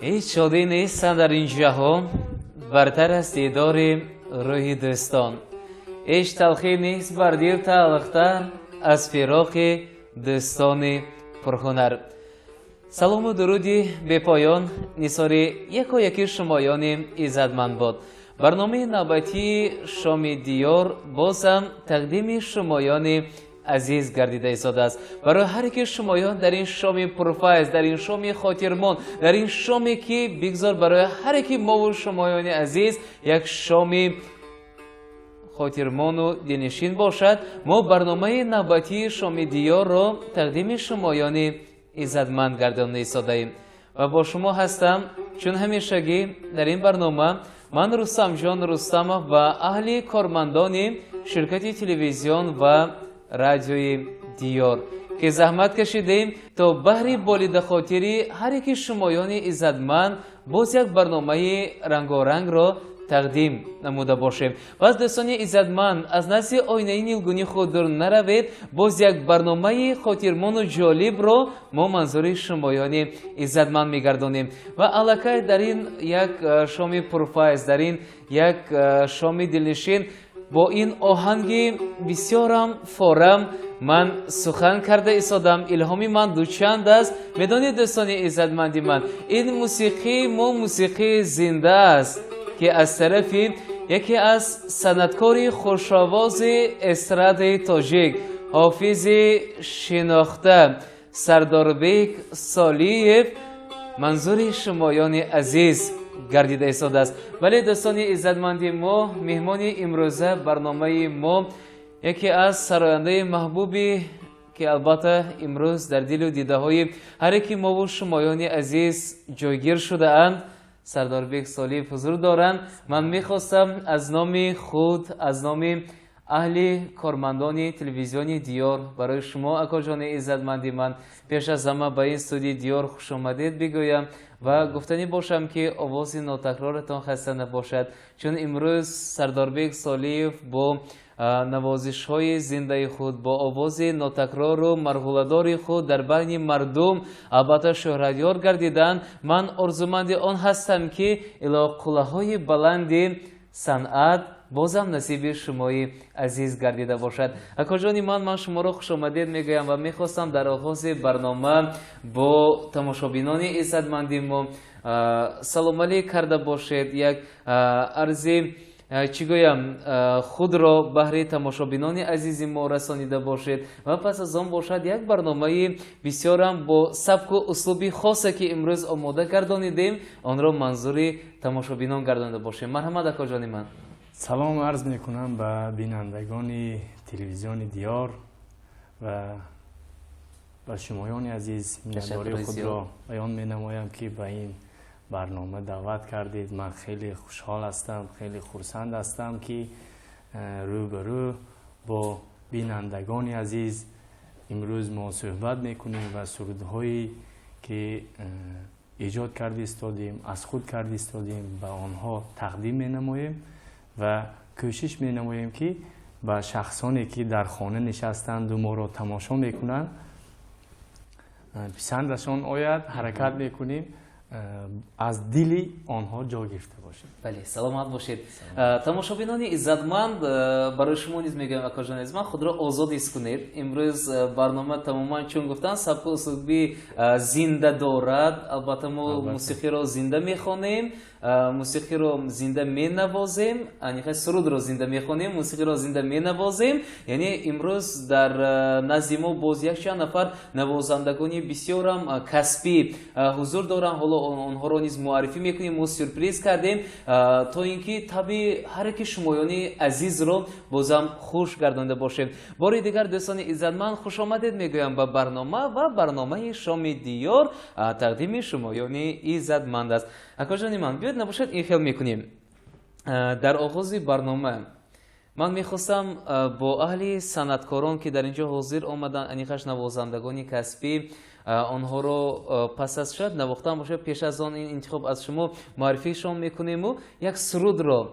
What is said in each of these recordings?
Ҳеҷ шодӣ нест дар ин ҷаҳон, бартар аз дидори рӯҳи дӯстон. Ҳеҷ талхӣ нест бар дил талхтар аз фироқи дӯстони пурҳунар. Салому дуруди бепоён нисори яко яки шумоёни иззатманд бод. Барномаи навбатии «Шоми Диёр» бозам тақдими шумоёни азиз гардида истодааст. Барои ҳар яки шумоён дар ин шоми пурфайз, дар ин шоми хотирмон, дар ин шоме ки бигзор барои ҳар яки мову шумоёни азиз як шоми хотирмону дилнишин бошад, мо барномаи навбатии «Шоми Диёрро» тақдими шумоёни иззатманд гардонида истодаем ва бо шумо ҳастам, чун ҳамешагӣ, дар ин барнома ман, Рустамҷон Рустамов, ва аҳли кормандони ширкати телевизион ва радиои «Диёр», ки заҳмат кашидем, то баҳри болидахотири ҳар яки шумоёни иззатманд боз як барномаи рангорангро тақдим намуда бошем. Пас, дӯстони иззатманд, аз назди оинаи нилгуни худ дур наравед. Боз як барномаи хотирмону ҷолибро мо манзури шумоёни иззатманд мегардонем. Ва аллакай дар ин як шоми пурфайз, дар ин як шоми дилнишин, бо ин оҳанги бисёрам форам ман сухан карда истодам. Илҳоми ман дучанд аст. Медонед, дӯстони иззатманди ман, ин мусиқии мо мусиқии зинда аст, ки аз тарафи яке аз санъаткори хушовози эстрадаи тоҷик, ҳофизи шинохта Сардорбек Солиев манзури шумоёни азиз гардида истодааст. Бале, дӯстони иззатманди мо, меҳмони имрӯза барномаи мо яке аз сарояндаи маҳбуби, ки албатта имрӯз дар дилу дидаҳои ҳар яки мову шумоёни азиз ҷойгир шудаанд, Сардорбек Солиев ҳузур доранд. Ман мехостам аз номи худ, аз номи аҳли кормандони телевизиони «Диёр» барои шумо, акоҷони иззатманди ман, пеш аз ҳама ба ин студияи «Диёр» хушомадед бигӯям ва гуфтанӣ бошам, ки овози нотакроратон хаста набошад, чун имрӯз Сардорбек Солиев бо навозишҳои зиндаи худ, бо овози нотакрору марғуладори худ дар байни мардум албатта шӯҳратёр гардиданд. Ман орзуманди он ҳастам, ки ило қуллаҳои баланди санъат бозам насиби шумои азиз гардида бошад. Акоҷони ман, ман шуморо хушомадед мегӯям ва мехостам дар оғози барнома бо тамошобинони иззатманди мо саломалик карда бошед, як арзи, чӣ гӯям, худро баҳри тамошобинони азизи мо расонида бошед ва пас аз он бошад як барномаи бисёрам бо сабку услуби хосе, ки имрӯз омода гардонидем, онро манзури тамошобинон гардонида бошем. Марҳамат, акоҷони ман. Салом арз мекунам ба бинандагони телевизиони «Диёр» ва ба шумоёни азиз. Миннатдории худро баён менамоям, ки ба ин барнома даъват кардед. Ман хеле хушҳол ҳастам, хеле хурсанд ҳастам, ки рӯбарӯ бо бинандагони азиз имрӯз мо суҳбат мекунем ва сурудҳое, ки эҷод карда истодем, аз худ карда истодем, ба онҳо тақдим менамоем ва кӯшиш менамоем, ки ба шахсоне, ки дар хона нишастанду моро тамошо мекунанд, писандашон ояд. Ҳаракат мекунем, аз дили онҳо ҷо гирифта бошем. Бале, саломат бошед. Тамошобинони иззатманд, барои шумо низ мегӯям, акоҷони азиз ман, худро озод ҳис кунед. Имрӯз барнома тамоман, чун гуфтан, сабку услуби зинда дорад. Албатта, мо мусиқиро зинда мехонем, мусиқиро зинда менавозем, сурудро зинда мехонем, мусиқиро зинда менавозем. Яъне имрӯз дар назди мо боз якчанд нафар навозандагони бисёрам касбӣ ҳузур доранд. Ҳоло онҳоро низ муаррифӣ мекунем. Мо сюрприз кардем, то ин ки таби ҳар яки шумоёни азизро бозам хуш гардонда бошем. Бори дигар, дӯстони иззатманд, хушомадед мегӯям ба барнома, ва барномаи «Шоми Диёр» тақдими шумоёни иззатманд аст. Акоҷони ман, биёед, набошад, ин хел мекунем: дар оғози барнома ман мехостам бо аҳли санъаткорон, ки дар ин ҷо ҳозир омаданд, аниқаш навозандагони касбӣ, онҳоро пас аз шояд навохтан бошад, пеш аз он ин интихоб аз шумо, муаррифишон мекунему як сурудро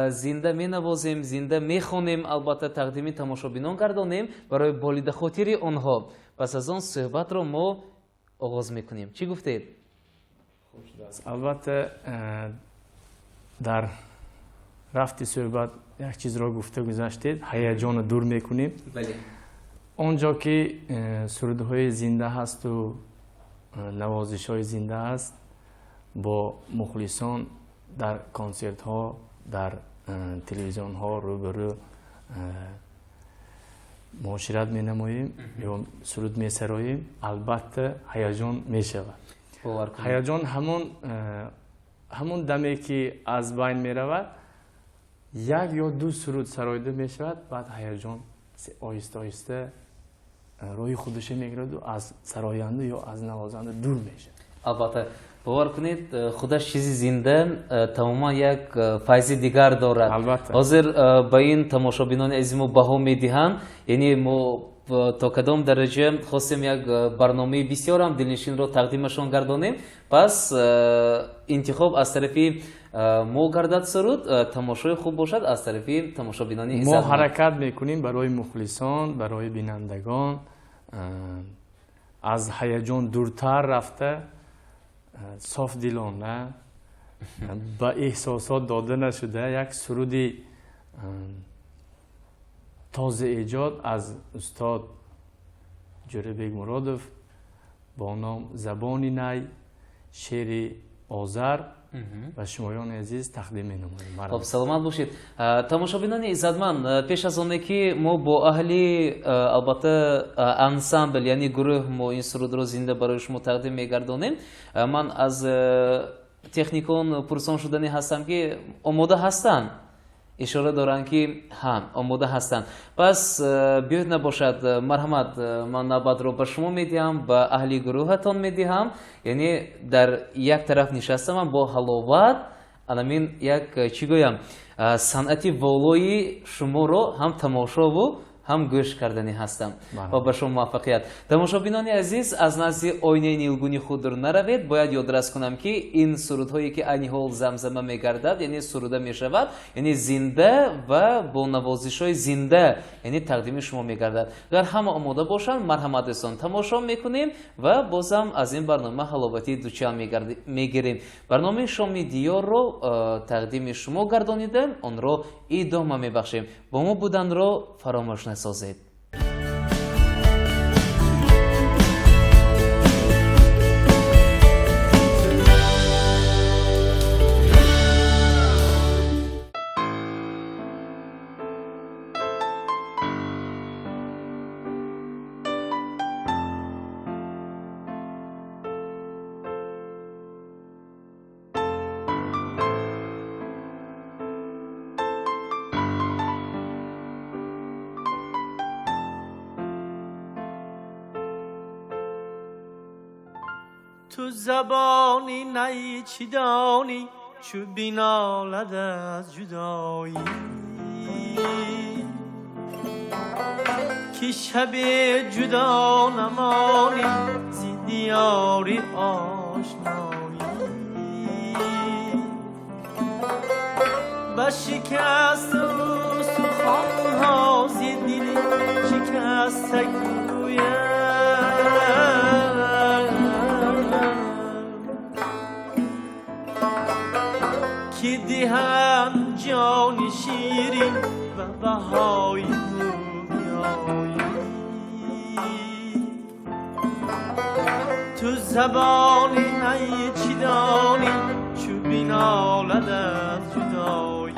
зинда менавозем, зинда мехонем, албатта тақдими тамошобинон гардонем барои болидахотири онҳо. Пас аз он суҳбатро мо оғоз мекунем. Чӣ гуфтед? Хуб шудааст. Албатта, дар рафти суҳбат як чизро гуфта гузаштед, ҳаяҷонро дур мекунем. Он ҷо ки сурудҳои зинда ҳасту навозишҳои зинда аст, бо мухлисон дар консертҳо, дар телевизионҳо рӯбарӯ муошират менамоем ё суруд месароем, албатта ҳаяҷон мешавад. Ҳаяҷон ҳамон даме ки аз байн меравад, як ё ду суруд сароида мешавад, баъд ҳаяҷон оҳиста оҳиста роҳи худашро мегираду аз сароянда ё аз навозанда дур мешавад. Албатта, бовар кунед, худаш чизи зинда тамоман як файзи дигар дорад. Албатта. Ҳозир ба ин тамошобинони азизи мо баҳо медиҳанд, яъне мо то кадом дараҷа хостем як барномаи бисёрам дилнишинро тақдимашон гардонем. Пас интихоб аз тарафи мо гардад суруд, тамошои хуб бошад аз тарафи тамошобинони мо иззатманд. Ҳаракат мекунем барои мухлисон, барои бинандагон аз ҳаяҷон дуртар рафта, софдилона, ба эҳсосот дода нашуда як суруди тозаэҷод аз устод Ҷӯрабек Муродов бо ном Забони най, шеъри Озар ба шумоёни азиз тақдим менамоем. Хоб, саломат бошед. Тамошобинони иззатманд, пеш аз оне ки мо бо аҳли, албатта, ансамбл, яъне гурӯҳ, мо ин сурудро зинда барои шумо тақдим мегардонем, ман аз техникон пурсон шудани ҳастам ки омода ҳастанд. Ишора доранд ки ҳа, омода ҳастанд. Пас биёед набошад, марҳамат, ман навбатро ба шумо медиҳам, ба аҳли гурӯҳатон медиҳам. Яъне дар як тараф нишастам бо ҳаловат, анамин як, чӣ гӯям, санъати волои шуморо ҳам тамошову ҳам гӯш кардани ҳастам. Ва ба шумо муваффақият. Тамошобинони азиз, аз назди оинаи нилгуни худ дур наравед. Бояд ёдрас кунам ки ин сурудҳое ки айни ҳол замзама мегардад, яъне суруда мешавад, яъне зинда ва бо навозишҳои зинда, яъне тақдими шумо мегардад. Агар ҳама омода бошанд, марҳамат дӯстон, тамошо мекунем ва бозам аз ин барнома ҳаловати дучанд мегирем. Барномаи Шоми Диёрро тақдими шумо гардонида, онро идома мебахшем. Бо мо буданро фаромӯш насозед. تو زبانی نی چی دانی چو بینالد از جدایی، که شب جدا نمانی زی دیاری آشنایی، بشکست استخوانها زی دل شکسته گویم، که دهم جان شیرین و بهای مومیایی، تو زبانی نی چی دانی چو بینالد از جدایی.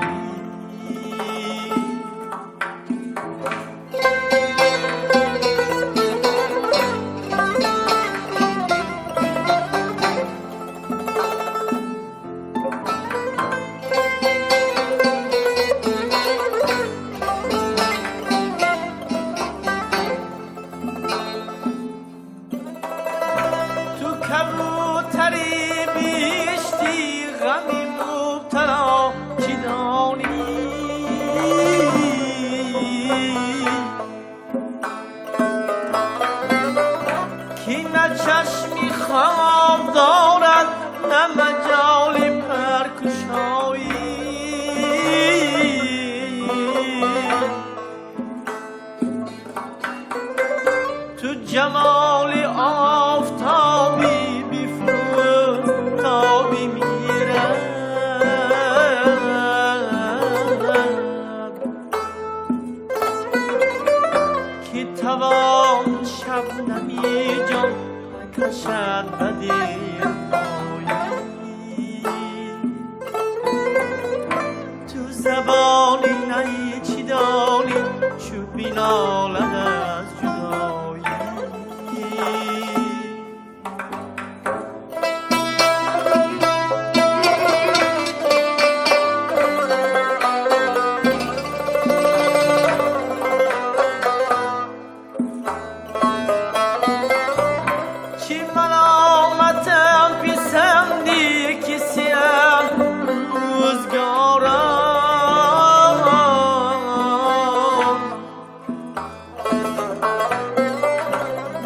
جمال آفتابی بفروز تا روان شبنمی جان نکشد به دیرپایی. تو زبانی نی چی دانی چو بینالد از جدایی. چی ملامتم پسندی که سیه روزگارم،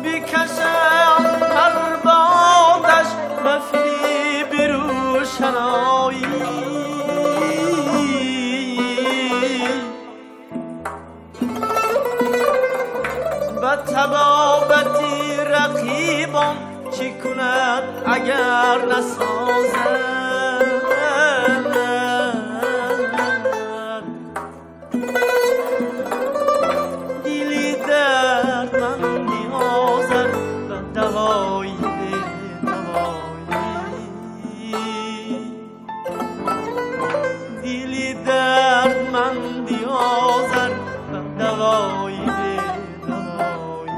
بکشم هر بادش به فریب روشنایی. به طبابت رقیبان چی کند اگر نسازد. دلی دردمندی آذر به دوای دوایی. دلی دردمندی آذر به دوای دوایی.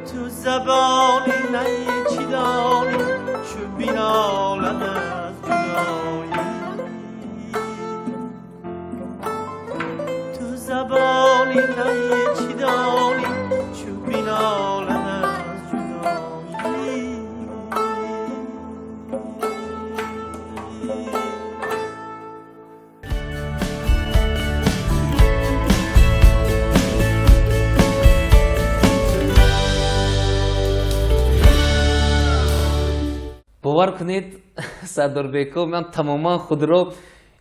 تو زبانی نی چی دانی چو بینالد از جدایی. تو زبانی نی چی دانی چو بینالد از جدایی. Бовар кунед, Сардорбеко, ман тамоман худро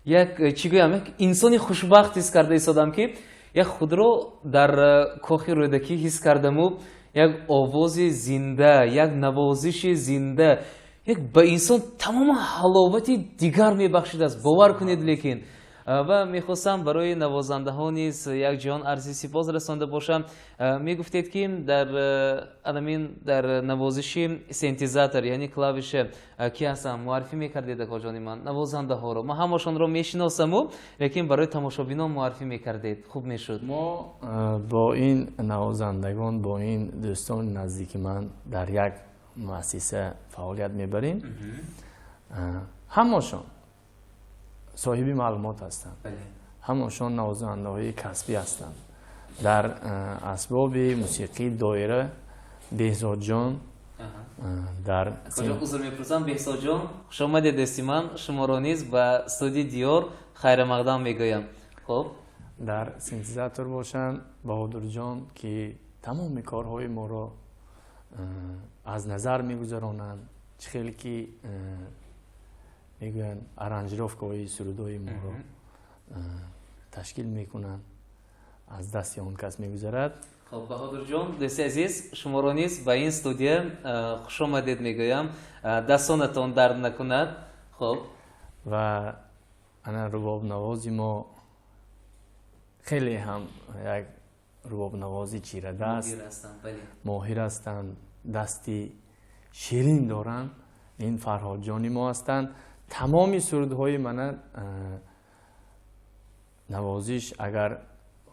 як чӣ гӯям, як инсони хушбахт ҳис карда истодам, ки як худро дар кохи Рӯдакӣ ҳис кардаму як овози зинда, як навозиши зинда як ба инсон тамоман ҳаловати дигар мебахшидааст. Бовар кунед, лекин ва мехостам барои навозандаҳо низ як ҷаҳон арзи сипос расонда бошам. Мегуфтед, ки дар анамин дар навозиши синтезатор, яъне клавиша, ки ҳастам, муаррифӣ мекардед, акоҷони ман, навозандаҳоро. Ман ҳамашонро мешиносаму, лекин барои тамошобинон муаррифӣ мекардед, хуб мешуд. Мо бо ин навозандагон, бо ин дӯстони наздики ман дар як муассиса фаъолият мебарем. Ҳамашон соҳиби маълумот ҳастанд, ҳамашон навозандаҳои касбӣ ҳастанд. Дар асбоби мусиқии доира Беҳзодҷон дар Узр мепурсам, Беҳзодҷон, хуш омадед, дӯсти ман, шуморо низ ба студияи Диёр хайрамақдам мегӯям. Хуб, дар синтезатор бошанд Баҳодурҷон, ки тамоми корҳои моро аз назар мегузаронанд, чӣ хеле ки мегӯянд, аранжировкаҳои сурудҳои моро ташкил мекунанд, аз дасти он кас мегузарад. Хуб, Баҳодурҷон, дӯсти азиз, шуморо низ ба ин студия хуш омадед мегӯям, дастонатон дард накунад. Хуб, ва ана рубобнавози мо хеле ҳам як рубобнавози чирадаст, моҳир ҳастанд, дасти ширин доранд. Ин Фарҳодҷони мо ҳастанд. Тамоми сурудҳои мана навозиш агар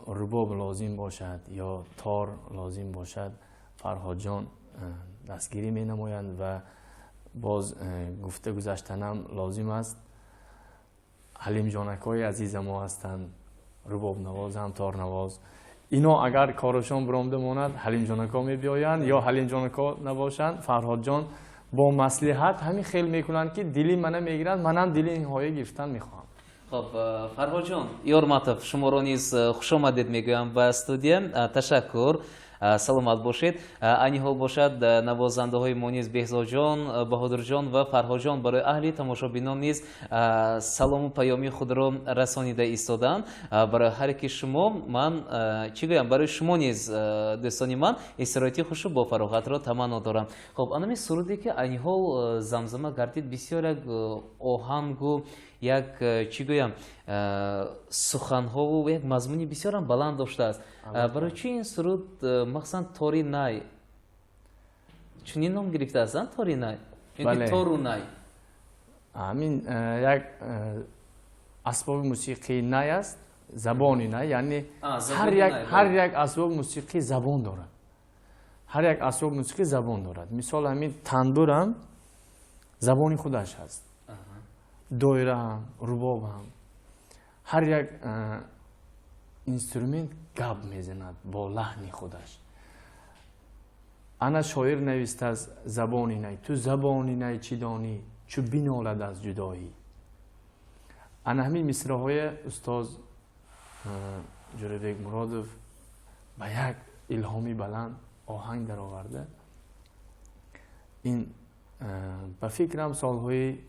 рубоб лозим бошад ё тор лозим бошад, Фарҳодҷон дастгирӣ менамоянд. Ва боз гуфта гузаштанам лозим аст, ҳалимҷонакҳои азиза мо ҳастанд, рубобнавоз ҳам торнавоз. Ино агар корашон биромда монад, ҳалимҷонакҳо мебиёянд, ё ҳалимҷонакҳо набошанд, Фарҳодҷон бо маслиҳат ҳамин хел мекунанд, ки дили мана мегиранд, манам дили инҳое гирифтан мехоҳам. Хуб, Фарҳодҷон Ёрматов, шуморо низ хуш омадед мегӯям ба студия. Ташаккур. Саломат бошед. Айни ҳол бошад, навозандаҳои мо низ Беҳзодҷон, Баҳодурҷон ва Фарҳодҷон барои аҳли тамошобинон низ салому паёми худро расонида истодаанд. Барои ҳар яки шумо ман чӣ гӯям, барои шумо низ, дӯстони ман, истироҳати хушу бофароғатро таманно дорам. Хуб, анами суруде, ки айни ҳол замзама гардид, бисёр як оҳангу як, чӣ гӯям, суханҳову як мазмуни бисёрам баланд доштааст. Барои чӣ ин суруд, махсусан тори най, чунин ном гирифтааст, тори най ё тору най? Ҳамин як асбоби мусиқии най аст, забони най, яъне ҳар як асбоби мусиқӣ забон дорад, ҳар як асбоби мусиқӣ забон дорад. Мисол, ҳамин танбурам забони худаш ҳаст, доира ҳам, рубоб ҳам, ҳар як инструмент гап мезанад бо лаҳни худаш. Ана шоир навистааст: забони най, ту забони най чӣ донӣ, чу бинолад аз ҷудоӣ. Ана ҳамин мисраҳоя устоз Ҷӯрабек Муродов ба як илҳоми баланд оҳанг дароварда. Ин, ба фикрам, солҳои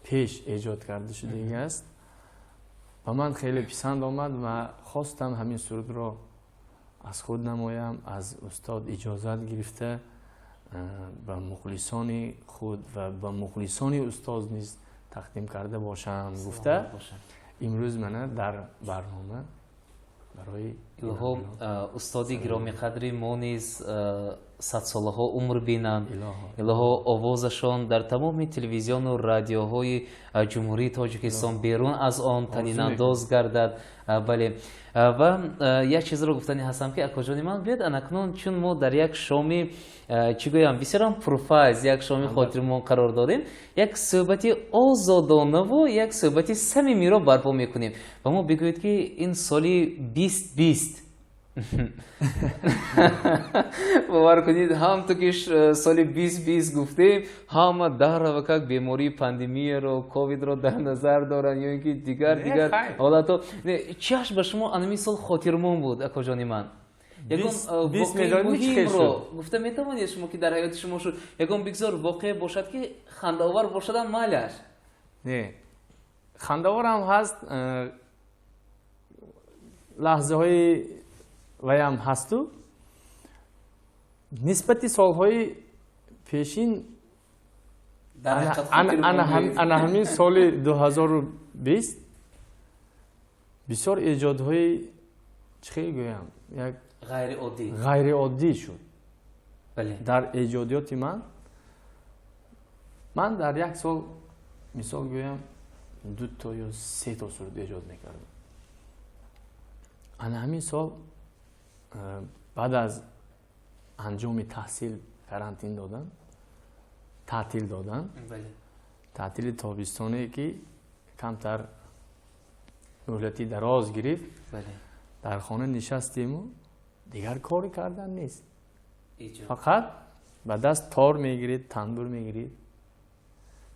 пеш эҷод карда шудагӣ аст. Ба ман хеле писанд омад ва хостам ҳамин сурудро аз худ намоям, аз устод иҷозат гирифта, ба мухлисони худ ва ба мухлисони устоз низ тақдим карда бошам гуфта, имрӯз мана дар барнома барои Илоҳо, устоди гиромиқадри мо низ садсолаҳо умр бинанд. Илоҳо, овозашон дар тамоми телевизиону радиоҳои Ҷумҳурии Тоҷикистон, берун аз он танинандоз гардад. Бале, ва як чизро гуфтани ҳастам, ки, акоҷони ман, биёед анакнун, чун мо дар як шоми, чӣ гӯям, бисёрам пурфайз, як шоми хотирмон қарор додем, як суҳбати озодонаву як суҳбати самимиро барпо мекунем. Ба мо бигӯед, ки ин соли 2020, бовар кунед, ҳам ту ки соли 2020 гуфтем, ҳама даравакак бемории пандемияро, ковидро дар назар доранд ё ин ки дигар дигар ҳолатҳо. Чиаш ба шумо анами сол хотирмон буд, акоҷони ман? Ягон воқеаи муҳимро гуфта метавонед шумо, ки дар ҳаёти шумо шуд? Ягон бигзор воқеа бошад, ки хандаовар бошадам, майлаш. Не, хандаоварам ҳаст, лаҳзаҳои ваям ҳасту. Нисбати солҳои пешин ана ҳамин соли 2020 бисёр эҷодҳои, чӣ хел гӯям, як ғайриоддӣ ғайриоддӣ шуд дар эҷодиёти ман. Ман дар як сол, мисол гӯям, дуто ё сето суруд эҷод мекардам. Ана ҳамин сол, баъд аз анҷоми таҳсил, карантин додан, таътил додан, таътили тобистонае, ки камтар муҳлати дароз гирифт, дар хона нишастему дигар коре кардан нест, фақат ба даст тор мегирид, танбур мегирид,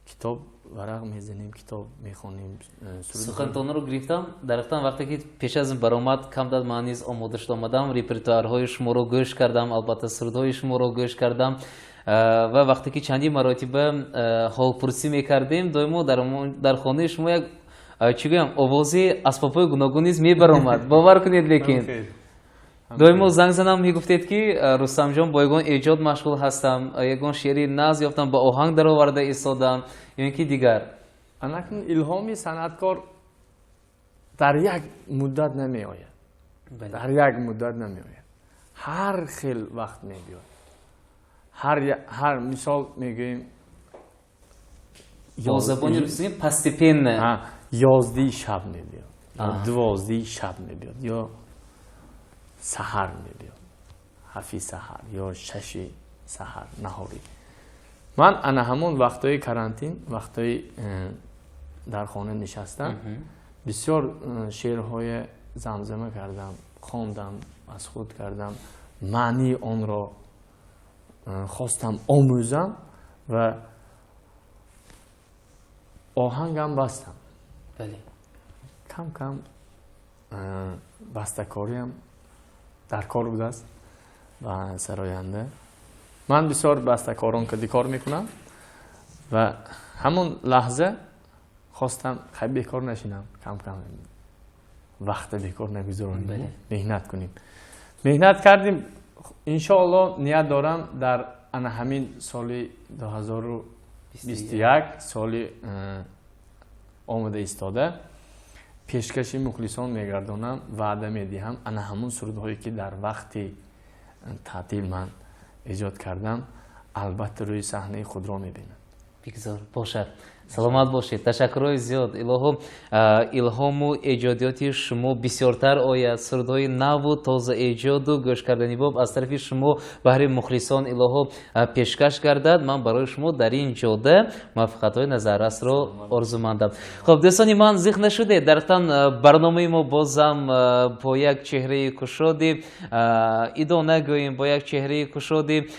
китоб варақ мезанем, китоб мехонем. Сухантонро гирифтам дарахтан. Вақте ки пеш аз баромад камдар ман низ омода шуда омадам, репертуарҳои шуморо гӯш кардам, албатта, сурудҳои шуморо гӯш кардам. Ва вақте ки чандин маротиба ҳолпурсӣ мекардем, доимо дар хонаи шумо як, чӣ гӯям, овози асбобҳои гуногун низ мебаромад, бовар кунед. Лекин доимо занг занам, мегуфтед, ки Рустамҷон, бо ягон эҷод машғул ҳастам, ягон шеъри нағз ёфтам, ба оҳанг дароварда истодам ё ин ки дигар. Анакун илҳоми санъаткор дар як муддат намеояд, дар як муддат намеояд, ҳар хел вақт мебиёд. Ҳар, мисол мегӯем, бо забони русӣ постепенно. 11-и шаб мебиёд, 12-и шаб мебиёд ё саҳар мебиёд, 7-и саҳар ё 6-и саҳар, наҳорӣ. Ман ана ҳамон вақтҳои карантин, вақтҳои дар хона нишастам, бисёр шеърҳое замзама кардам, хондам, аз худ кардам, маънии онро хостам омӯзам ва оҳангам бастам. Кам кам бастакориам дар кор будааст. ва сароянда. Ман бисёр бастакорон кади кор мекунам ва ҳамон лаҳза хостам хай бекор нашинам, кам-кам вақта бекор нагузаронем, меҳнат кунем. Меҳнат кардем. Иншоалло ният дорам дар ана ҳамин соли 2021 соли омада истода пешкаши мухлисон мегардонам, ваъда медиҳам ана ҳамун сурудҳое ки дар вақти таътил ман эҷод кардам, албатта рӯи саҳнаи худро мебинам. Бигзор бошад. Саломат бошед. Ташаккурҳои зиёд. Илоҳо илҳому эҷодиёти шумо бисёртар ояд. Сурудҳои наву тоза эҷоду гӯшкардани боб аз тарафи шумо баҳри мухлисон илоҳо пешкаш гардад. Ман барои шумо дар ин ҷода муваффақиятҳои назаррасро орзумандам. Хоб, дӯстони ман, зиқ нашудед. Дар тан барномаи мо бозам бо як чеҳраи кушоди идона гӯем, бо як чеҳраи кушоди,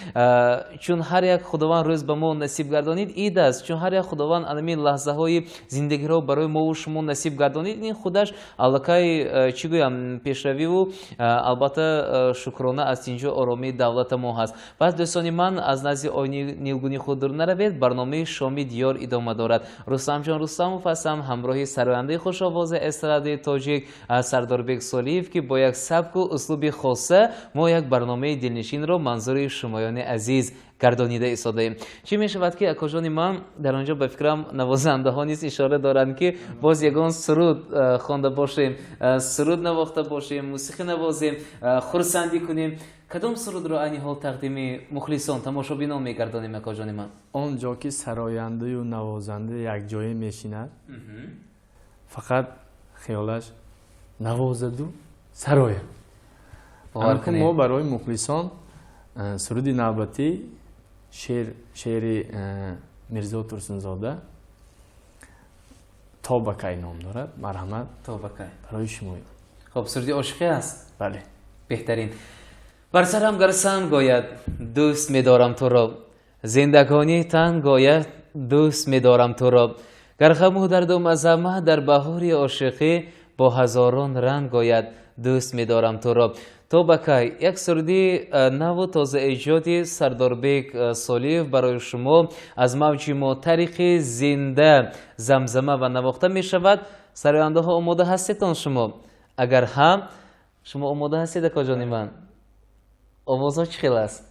чун ҳар як Худованд рӯз ба мо насиб гардонид, ид аст. Чун ҳар як Худованд ин лаҳзаҳои зиндагиро барои мову шумо насиб гардонид, ин худаш аллакай чӣ гӯям, пешравиву албатта шукрона аз тинҷу оромии давлата мо ҳаст. Пас дӯстони ман, аз назди оини нилгуни худ дур наравед, барномаи Шоми Диёр идома дорад. Рустамҷон Рустамов ҳастам, ҳамроҳи сарояндаи хушовози эстрадаи тоҷик Сардорбек Солиев, ки бо як сабку услуби хоса мо як барномаи дилнишинро манзури шумоёни азиз гардонида истодаем. Чӣ мешавад ки акоҷони ман дар он ҷо ба фикрам навозандаҳо низ ишора доранд, ки боз ягон суруд хонда бошем, суруд навохта бошем, мусиқӣ навозем, хурсандӣ кунем. Кадом сурудро айни ҳол тақдими мухлисон, тамошобинон мегардонем, акоҷони ман? Он ҷо ки сарояндаю навозанда якҷоя мешинад, фақат хиёлаш навозаду сарояд. Мо барои мухлисон суруди навбатӣ шеъри Мирзо Турсунзода «То ба кай» ном дорад. Марҳамат, «То ба кай» барои шумо. Хоб, суруди ошиқӣ аст? Бале. Беҳтарин. Бар сарам гар санг ояд, дӯст медорам туро. Зиндагонӣ танг ояд, дӯст медорам туро. Гар ғаму дарду мазаммат дар баҳори ошиқӣ бо ҳазорон ранг ояд, дӯст медорам туро. То ба кай як суруди наву тозаэҷоди Сардорбек Солиев барои шумо аз мавҷи мо тариқи зинда замзама ва навохта мешавад. Сарояндаҳо омода ҳастедон шумо? Агар ҳам, шумо омода ҳастед, акоҷони ман? Овозҳо чӣ хел аст?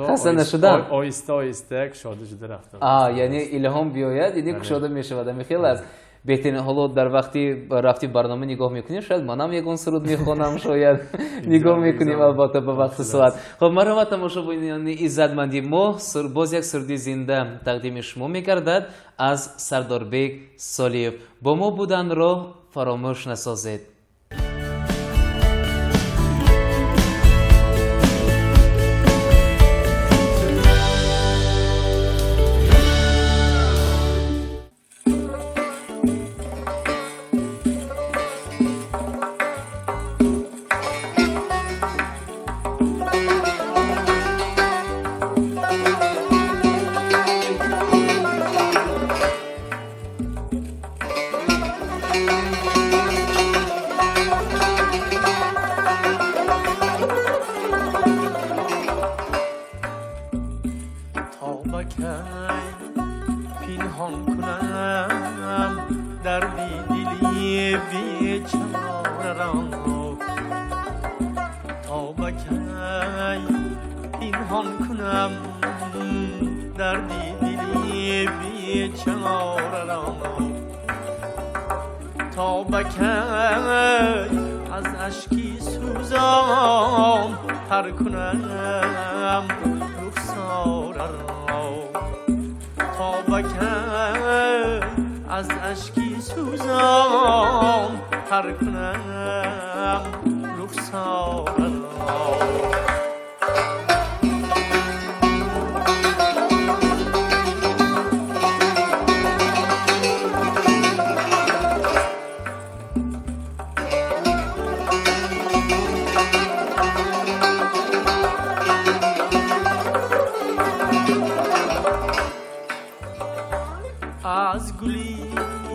Хаста нашудан? Оҳиста оҳиста кушода шуда рафта. Яъне илҳом биёяд, яъне кушода мешавад, ҳамин хел аст. Беҳтарин. Ҳоло дар вақти рафти барнома нигоҳ мекунем, шояд манам ягон суруд мехонам, шояд нигоҳ мекунем, албатта ба вақту соат. Хоб, марҳамат, тамошобинони иззатманди мо, боз як суруди зинда тақдими шумо мегардад аз Сардорбек Солиев. Бо мо буданро фаромӯш насозед.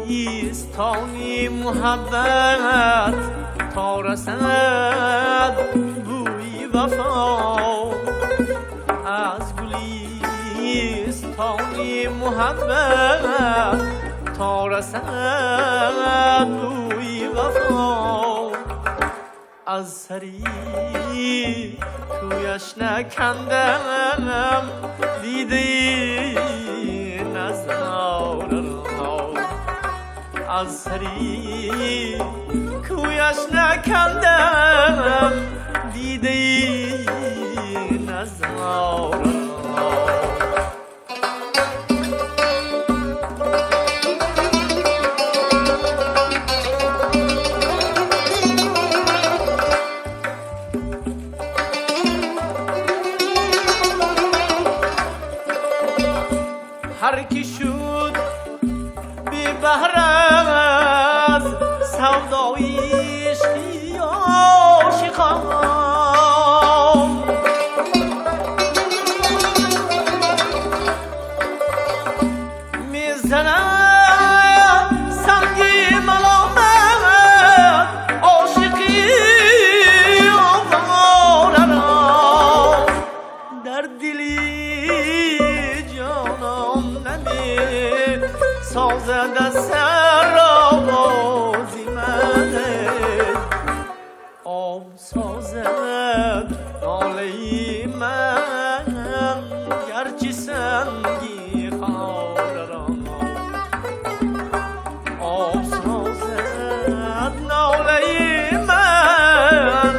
Гулистони муҳаббат то расад бӯи وفا از گلستان محبت تا رسد بوی وفا از سری کویش نکندم دیده نظاره را از سری کویش نکندم دیده نظاره را. هر کی شد بی بهره از سودای عشقی عاشقان میزند سنگ ملامت عاشقی آواره را در دلی جانم نمی سازد از سر آوازی من آب سازد ناله من گرچه سنگی خاره را آب سازد ناله من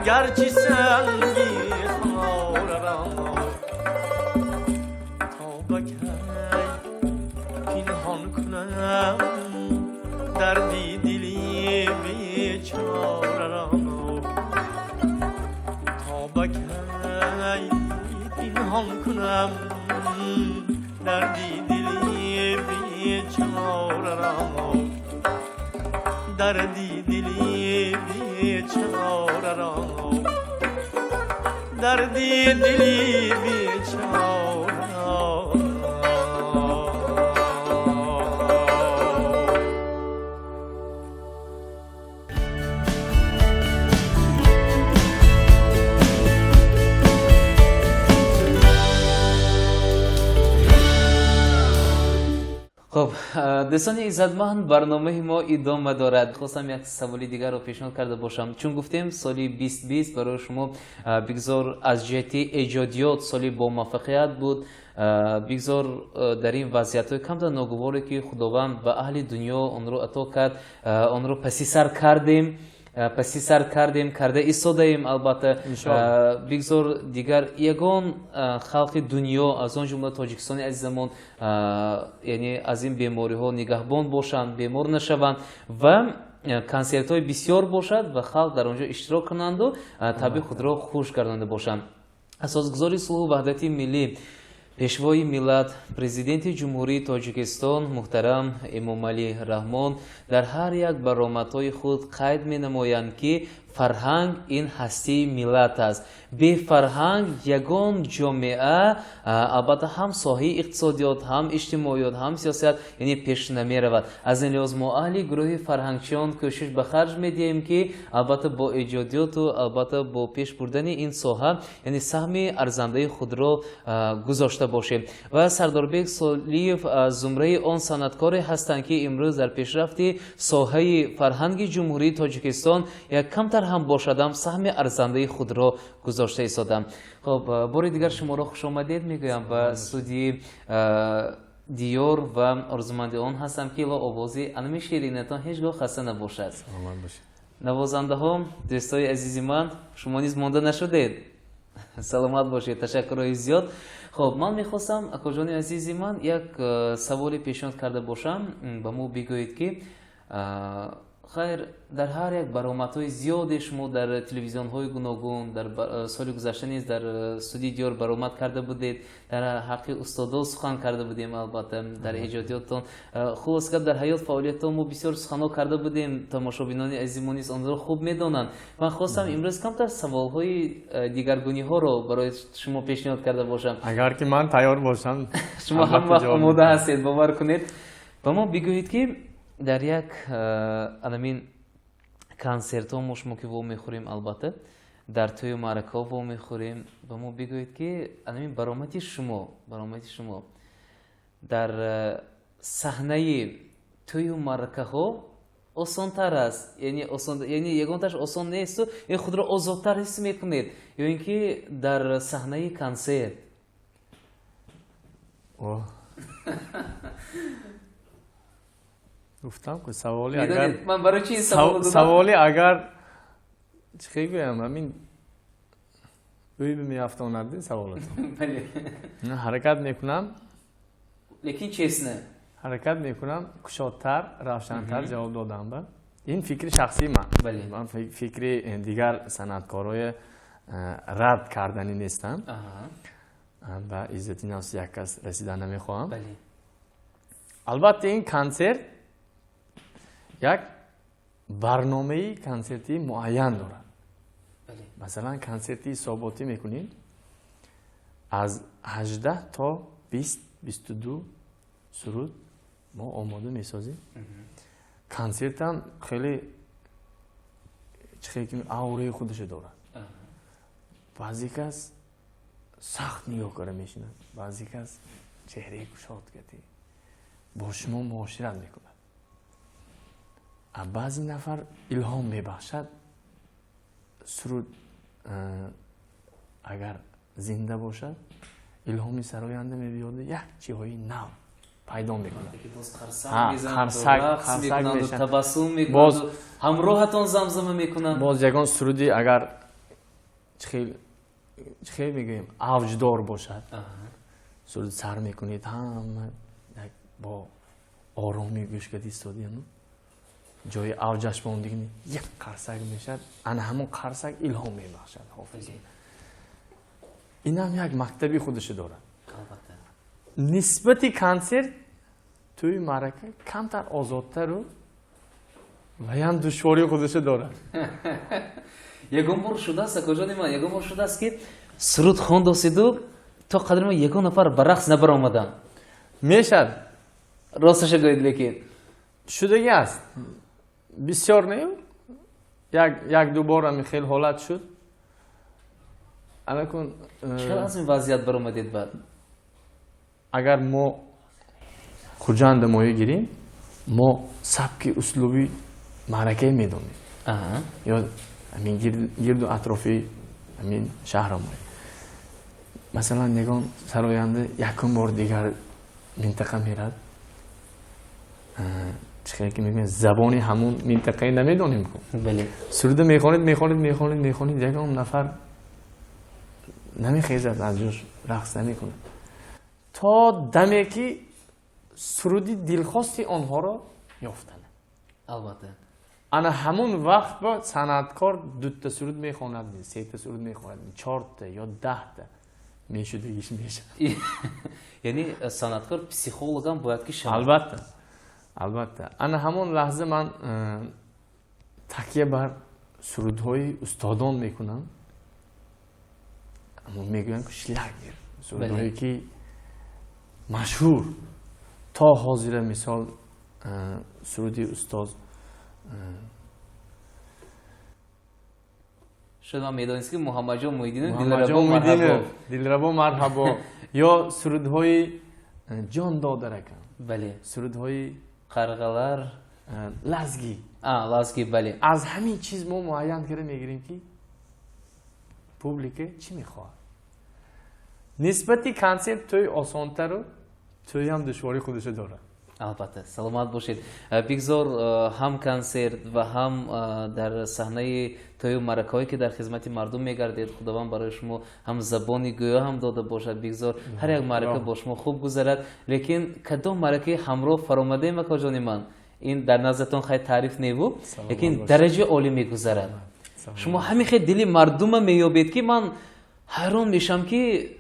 گرچه سنگی خاره را تا به کی پنهان کنم دردی دلی بیچاره را تا به کی پنهان کنم دردی دلی بیچاره را دردی دلی بیچاره را دردی دلی بیچاره را. خب دوستان عزتمند، برنامه ما ادامه دارد. خواستم یک سوال دیگر رو پیشنهاد کرده باشم، چون گفتیم سال 2020 برای شما بگذار از جهت ایجادیات سالی با موفقیت بود، بگذار در این وضعیت های کمتر ناگواری که خداوند به اهل دنیا آن رو عطا کرد، آن رو پسی سر کردیم، پسی سر کردیم، کرده ایستاده‌ایم. البته بگذار دیگر یگان خلق دنیا از آن جمله تاجیکستان عزیزمان یعنی از این بیماری ها نگهبان باشند، بیمار نشوند و کنسرت های بسیار باشد و خلق در آنجا اشتراک کنند و طبع خود را خوش گردانده باشند. اساسگذار صلح و وحدت ملی، پیشوای ملت، پرزیدنت جمهوری تاجیکستان محترم امامعلی رحمان در هر یک برآمدهای خود قید می‌نمایند که فرهنگ این هستی ملت است. به فرهنگ یگان جامعه البته هم ساحه اقتصادیات، هم اجتماعیات، هم سیاست یعنی پیش نمی رود. از این لحاظ ما اهل گروه فرهنگچیان کوشش به خرج میدهیم که البته با ایجادیات و البته با پیش بردن این ساحه یعنی سهم ارزنده خود را گذاشته باشیم. و سرداربек سالیев از زمره آن صنعتکاری هستند که امروز در پیشرفت ساحه فرهنگ جمهوری تاجیکستان یک کمتر هم باشدم سهم ارزنده خود را گذاشته ایستادم. خب بار دیگر شما را خوش آمدید میگویم به استودیوی دیار و آرزومند آن هستم که لا آوازی انمی شیرینتان هیچگاه خسته نباشد. سلامت باشید. نوازنده ها، دوستای عزیزی من، شما نیز مانده نشدید. سلامت باشید. تشکرهای زیاد. خب من میخواستم اکا جان عزیزی من یک سوال پیشنهاد کرده باشم، به ما بگویید که خیر در هر یک برآمدهای زیاد شما در تلویزیون های گوناگون در سال گذشته نیز در استودیو دیار برآمد کرده بودید، در حق استادا سخن کرده بودیم، البته در ایجادیاتتان خلاص که در حیات فعالیتتان ما بسیار سخنها کرده بودیم، تماشابینان عزیز ما نیز آن را خوب میدانند. من خواستم امروز کمتر سوالهای دیگرگونی ها را برای شما پیشنهاد کرده باشم. اگر که من تیار باشم. شما هم وقت آماده هستید، باور کنید. به ما بگویید که در یک انамин концертҳо мо шумо ки вомехӯрем, албатта Дар тӯю маъракаҳо вомехӯрем. Ба мо бигӯед, ки анамин баромади шумо дар саҳнаи тӯю маъракаҳо осонтар аст, яъне ягонташ осон несту худро озодтар ҳис мекунед, ё ин ки дар саҳнаи консерт? Гуфтам ки саволи агар ман барои чи ин саволро додам? Саволи агар чӣ гӯям, ҳамин ӯй меафтонад саволатон. Бале. Ҳаракат мекунам. Лекин честно. Ҳаракат мекунам кушодтар, равшантар ҷавоб додам ба. Ин фикри шахсии ман. Бале. Ман фикри дигар санъаткорои рад карданӣ нестам. Ба иззати нафси як кас расидан намехоҳам. Бале. Албатта ин консерт як барномаи консертии муайян дорад. Масалан, консерти ҳисоботӣ мекунем аз 18 то 20, 22 суруд мо омода месозем. Консертам хеле чӣ ки аураи худашо дорад. Баъзе кас сахт нигоҳ карда мешинад, баъзе кас чеҳраи кушод кардӣ бо шумо муошират мекунад. Баъзе нафар илҳом мебахшад. Суруд агар зинда бошад, илҳоми сароянда мебиёд, як чиҳои нав пайдо мекунад. Қарсак мешавад, табассум мекунад, ҳамроҳатон замзама мекунад. Боз ягон суруди агар чӣ хел мегӯем, авҷдор бошад, суруд сар мекунед, ҳама бо оромӣ гӯш карда истодиану ҷои авҷаш мондигини як қарсак мешавад, ана ҳамон қарсак илҳом мебахшад ҳофиз. Инам як мактаби худашо дорад. Нисбати консерт тӯи маърака камтар озодтару ваям душвории худашо дорад. Ягон бор шудааст, акоҷони ман, ягон бор шудааст, ки суруд хондосиду то қадри ман ягон нафар ба рақс набаромаданд? Мешавад. Росташа гӯед, лекин. Шудагӣ аст. Бисёр не, як ду бор ҳамин хел ҳолат шуд. Анакун чӣ аз ин вазъият баромадед баъд? Агар мо Хуҷанда моя гирем, мо сабки услуби маъракае медонем. Ё ҳамин гирду атрофи ҳамин шаҳра моя. Масалан, ягон сароянда якум бор дигар минтақа мерад, чӣ ки мегӯянд, забони ҳамун минтақае намедонем ку. Суруда мехонед, мехонед, мехонед, мехонед, ягон нафар намехезад, аз ҷош рақс намекунад. То даме ки суруди дилхости онҳоро ёфтанд. Албатта. Ана ҳамун вақт бо санъаткор дута суруд мехонад, сета суруд мехонад, чорта ё 10та мешудагиш мешавад. Яъне санъаткор психологам бояд ки шавад. Албатта. Албатта. Ана ҳамон лаҳза ман такя бар сурудҳои устодон мекунам. Аммо мегӯям ки шлягер, сурудҳое ки машҳур то ҳозира, мисол суруди устоз шуд, ман медонист ки Муҳаммадҷон Муҳиддинов, Дилрабо марҳабо, Дилрабо марҳабо, ё сурудҳои ҷон додаракам, бале, сурудҳои қарғалар, лазгӣ, лазгӣ, бале. Аз ҳамин чиз мо муайян карда мегирем ки публика чӣ мехоҳад. Нисбати консерт тӯй осонтару тӯйам душвории худашо дорад. Албатта, саломат бошед. Бигзор ҳам консерт ва ҳам дар саҳнаи тӯю маъракаҳое ки дар хизмати мардум мегардед, Худованд барои шумо ҳам забони гӯё ҳам дода бошад. Бигзор ҳар як маърака бо шумо хуб гузарад. Лекин кадом маъракаи ҳамроҳ фаромадаем, акоҷони ман, ин дар наздатон хай таъриф небуд, лекин дараҷаи олӣ мегузарад. Шумо ҳамин хел дили мардума меёбед, ки ман ҳайрон мешавам, ки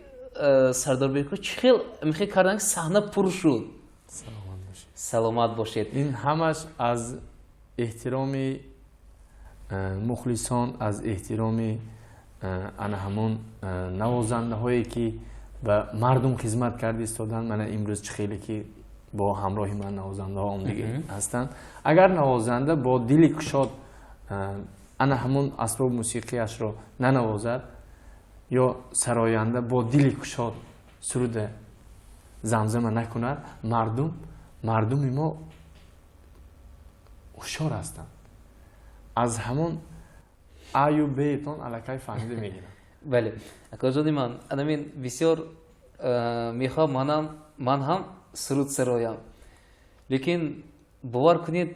Сардорбеко чӣ хел мехел кардан, ки саҳна пур шуд. Саломат бошед. Ин ҳамаш аз эҳтироми мухлисон, аз эҳтироми ана ҳамон навозандаҳое ки ба мардум хизмат карда истоданд. Мана имрӯз чӣ хеле ки бо ҳамроҳи ман навозандаҳо омдагӣ ҳастанд. Агар навозанда бо дили кушод ана ҳамон асбоби мусиқиашро нанавозад ё сароянда бо дили кушод суруда замзама накунад, мардуми мо ҳушёр ҳастанд. Аз ҳамон аю бетон аллакай фаҳмида мегиранд. Бале, акоҷони ман, анамин бисёр мехоҳам ман ҳам суруд сароям, лекин бовар кунед,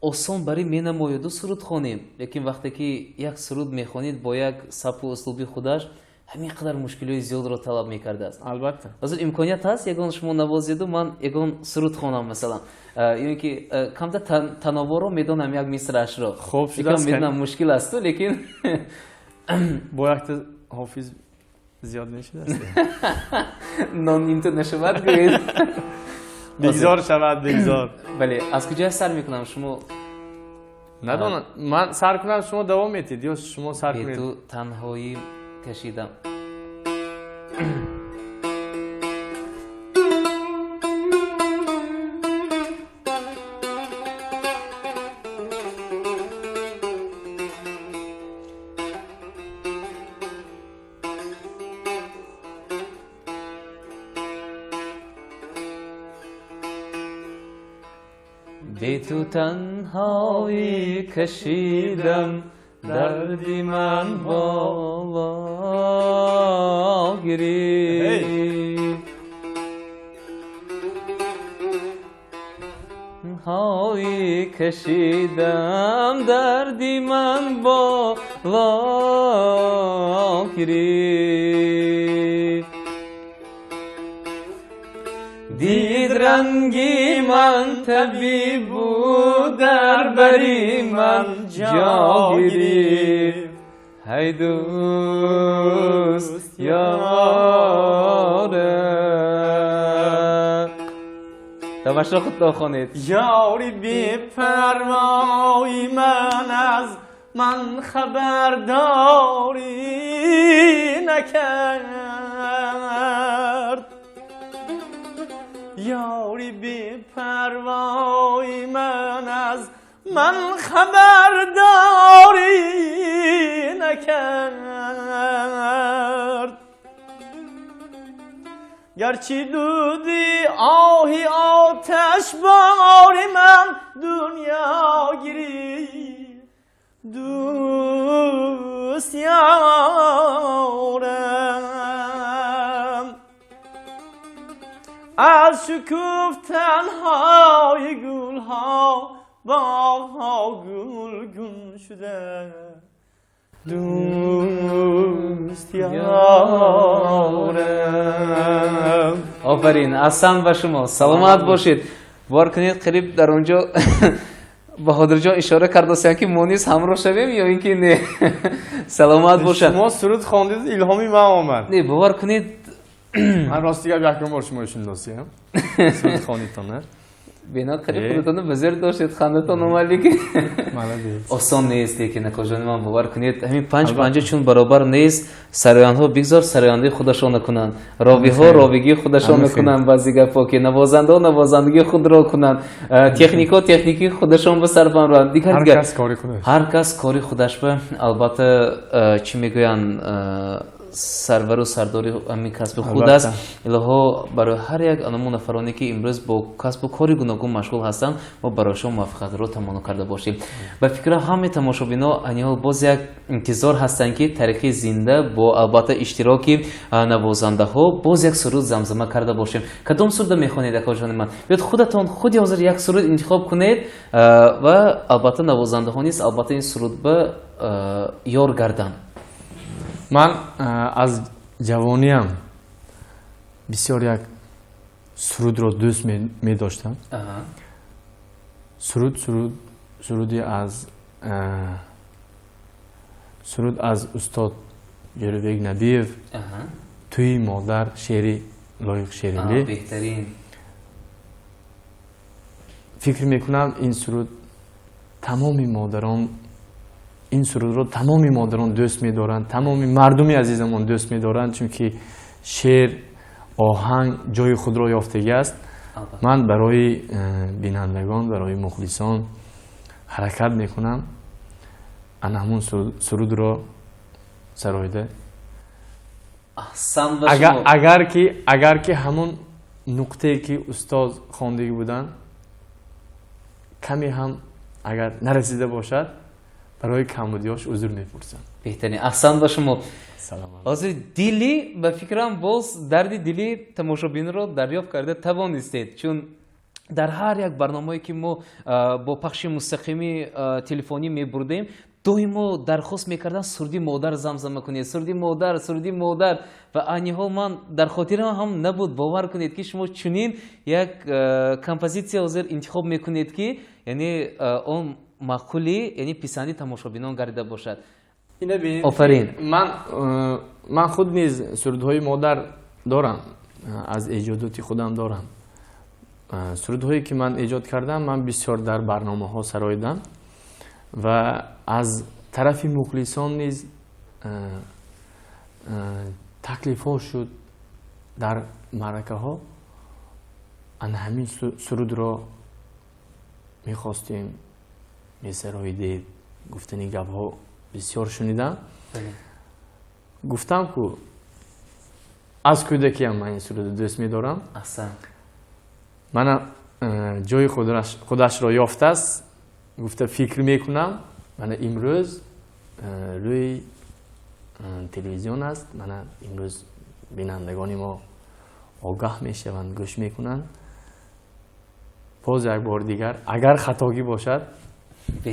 осон бари менамояду суруд хонем, лекин вақте ки як суруд мехонед бо як сабку услуби худаш, ҳамин қадар мушкилиҳои зиёдро талаб мекардааст. Албатта. Ҳозир имконият ҳаст ягон шумо навозеду ман ягон суруд хонам, масалан, ё ин ки камта тановоро медонам як мисраашро. Хоб шудааст. Медонам мушкил асту, лекин бо якта ҳофиз зиёд мешудааст. Нон нимта нашавад, гӯед. Бигзор шавад, бигзор. Бале, аз куҷо сар мекунам шумо? Надонам, ман сар кунам, шумо давом метед ё шумо сар кунед? Бе ту танҳоӣ кашидам. Бе ту танҳоӣ кашидам, дарди ман боло гирифт. Танҳоӣ кашидам, дарди ман боло гирифт. Дид ранги ман табиб буд, дар бари ман ҷо гирифт. Ҳай дӯст ёрам. Тамошо худро хонед. Ёри бепарвои ман аз ман хабардорӣ накард. Ёри бепарвои ман аз ман хабардорӣ накард. Гарчи дуди оҳи оташбори ман дунё гирифт, дӯст ёрам. Аз шукуфтанҳои гулҳо боғҳо гулгун шуда, дӯст ёрам. Офарин, аҳсан ба шумо, саломат бошед. Бовар кунед, қариб дар он ҷо Баҳодирҷон ишора кардастанд, ки мо низ ҳамроҳ шавем ё ин ки не. Саломат бошад. Шумо суруд хондед, илҳоми ман омад. Не, бовар кунед, ман рости гап якум бор шумо шунидостем. Суруд хонитона. Бина қариб худатонро ба зер доштед, хандатон омад, лекин Молодец. осон нест, лекин акоҷони ман, бовар кунед, ҳамин панҷ панҷа чун баробар нест, сароянҳо бигзор сарояндаи худашонро кунанд, ровиҳо ровигии худашонро кунанд, баъзе гапҳо ки навозандаҳо навозандагии худро кунанд, техникҳо техникии худашон ба сар баранд, дигар ҳар дигар. кас кори худаш. Ҳар кас кори худаш ба, албатта, чӣ мегӯянд, сарвару сардори ҳамин касби худ аст. Илоҳо барои ҳар як анамун нафароне, ки имрӯз бо касбу кори гуногун машғул ҳастанд, мо барои шумо муваффақиятро таманно карда бошем. Ба фикра ҳамаи тамошобино аниҳол боз як интизор ҳастанд, ки тариқи зинда бо албатта иштироки навозандаҳо боз як суруд замзама карда бошем. Кадом суруда мехонед, акоҷони ман? Биёд худатон худи ҳозир як суруд интихоб кунед, ва албатта навозандаҳо низ албатта ин суруд ба ёр гарданд. Ман аз ҷавониам бисёр як сурудро дӯст медоштам. Суруди суруд аз устод Ҷӯрабек Набиев, Тӯи модар, шеъри Лоиқ Шералӣ. Беҳтарин. Фикр мекунам, ин суруд тамоми модарон, ин сурудро тамоми модарон дӯст медоранд, тамоми мардуми азизамон дӯст медоранд, чунки шеър, оҳанг ҷои худро ёфтагӣ аст. Ман барои бинандагон, барои мухлисон ҳаракат мекунам. ана ҳамун сурудро сароида. Аҳсан ба шумо. Агар ки ҳамун нуқтае ки устоз хондагӣ буданд каме ҳам агар нарасида бошад, барои камбудиҳош узр мепурсам. Беҳтарин, аҳсан ба шумо. Саломат. Ҳозир дили ба фикрам боз дарди дили тамошобинро дарёфт карда тавонистед, чун дар ҳар як барномае ки мо бо пахши мустақими телефонӣ мебурдем, доимо дархост мекарданд суруди модар замзама кунед, суруди модар, суруди модар. Ва айни ҳол ман дар хотирам ҳам набуд, бовар кунед ки шумо чунин як композитсия ҳозир интихоб мекунед ки яъне он маъқули, яъне писанди тамошобинон гардида бошад. Ина бинед, Офарин. Ман худ низ сурудҳои модар дорам, аз эҷодоти худам дорам. Сурудҳое ки ман эҷод кардам, ман бисёр дар барномаҳо сароидам ва аз тарафи мухлисон низ таклифҳо шуд дар маъракаҳо. Ана ҳамин сурудро мехостем месароидед, гуфтани гапҳо бисёр шунидам. Гуфтам ку аз кӯдакиам ман ин сурудро дӯст медорам. Аҳсан. Мана ҷои худашро ёфтааст, гуфта фикр мекунам. Мана имрӯз рӯи телевизион аст, мана имрӯз бинандагони мо огаҳ мешаванд, гӯш мекунанд. Боз як бор дигар агар хатогӣ бошад,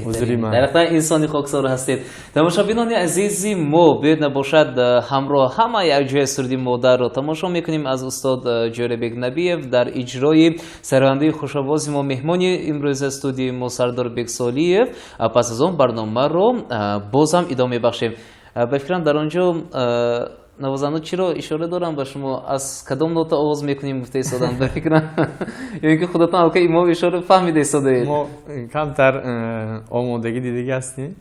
узри ман. Дар ҳақиқат инсони хоксор ҳастед. Тамошобинони азизи мо, биёед набошад ҳамроҳ ҳама якҷоя суруди модарро тамошо мекунем аз устод Ҷӯрабек Набиев дар иҷрои сарояндаи хушовози мо, меҳмони имрӯза студияи мо Сардор Бексолиев. Пас аз он барномаро боз ҳам идома мебахшем. Ба фикрам дар он ҷо навозанда чиро ишора дорам ба шумо, аз кадом нота оғоз мекунем гуфта истоданд, ба фикрам ё ин ки худатон аллакай мо ишора фаҳмида истодаед? Мо камтар омодагӣ дидагӣ ҳастем,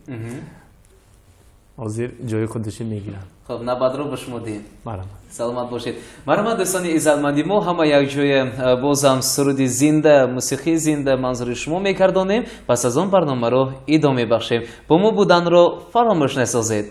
ҳозир ҷои худашро мегирам. Хоб, навбатро ба шумо диҳем. Марҳамат. Саломат бошед. Марҳамат, дӯстони иззатманди мо, ҳама якҷоя бозам суруди зинда, мусиқии зинда манзури шумо мегардонем. Пас аз он барномаро идома мебахшем. Бо мо буданро фаромӯш насозед.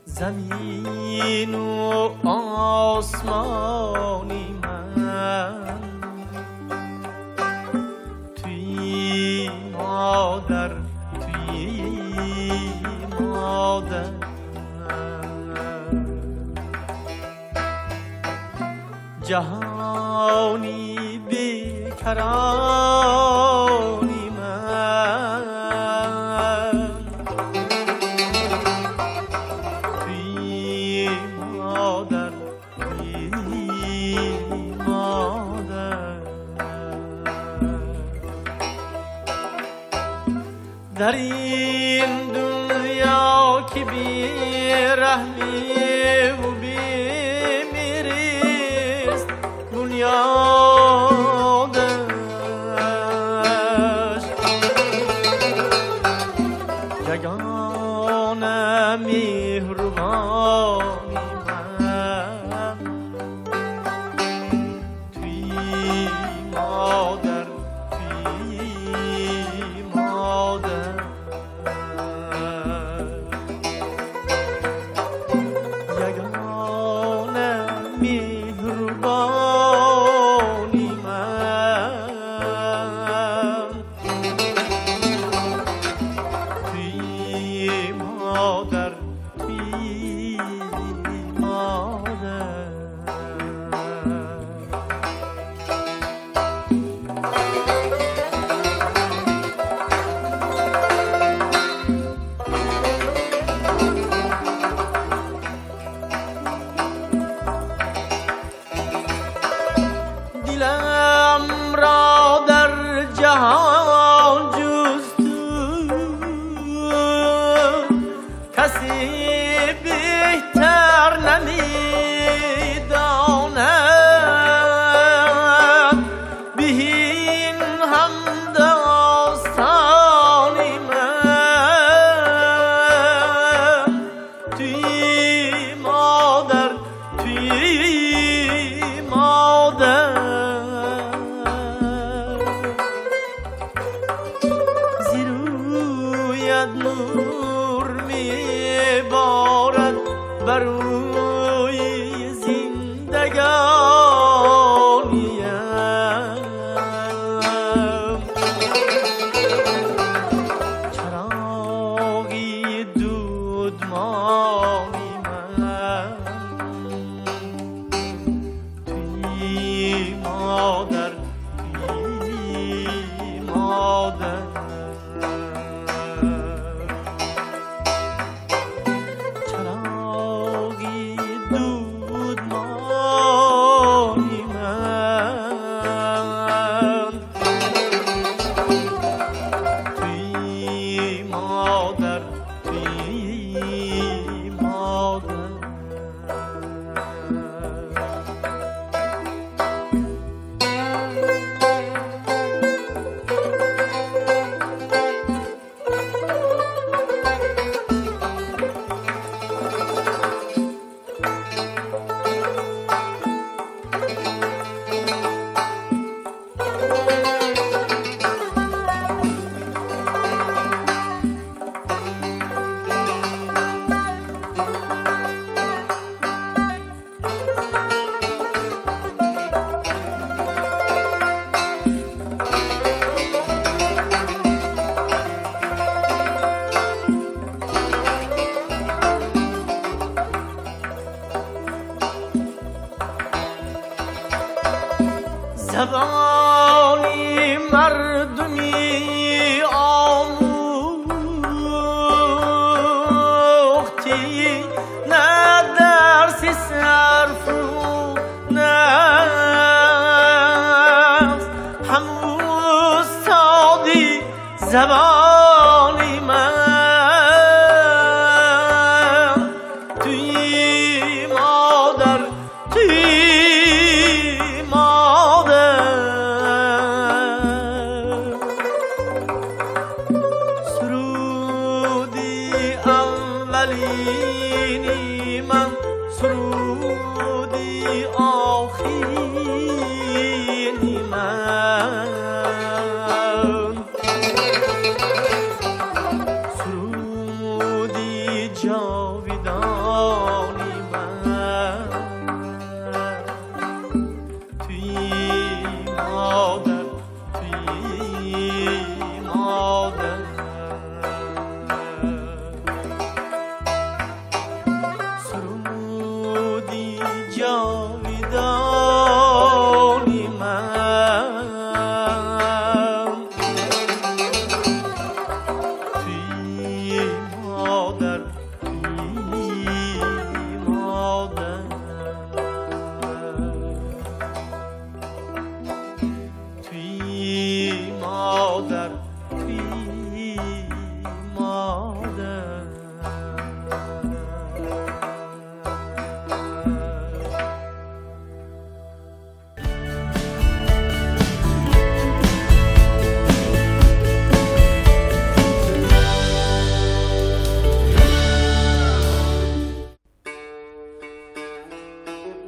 Замину осмони ман, туи модар, туи модар. Ҷаҳони бекарони ман, туи модар, туи модар. Дар ин дунё ки бераҳмиву бемеҳрист бунёдаш, ягона меҳрубони ман, туи модар, туи модар. Ягона меҳрубони ман, туи نور میبارد بر روی زندگانیم. چراغی دودمانی من توی مادر، توی مادر. چراغی دودمانی من توی مادر، توی مادر. زبانی مردمی آموختی، نه درس صرف و نفس، هم استادی زبانی من توی مادر، توی مادر. سرودی اولینی من، سرودی آخرینی من، سرودی جاویدانی من توی مادر، توی مادر. سرودی جاویدانی من توی مادر، توی مادر، توی مادر، توی مادر.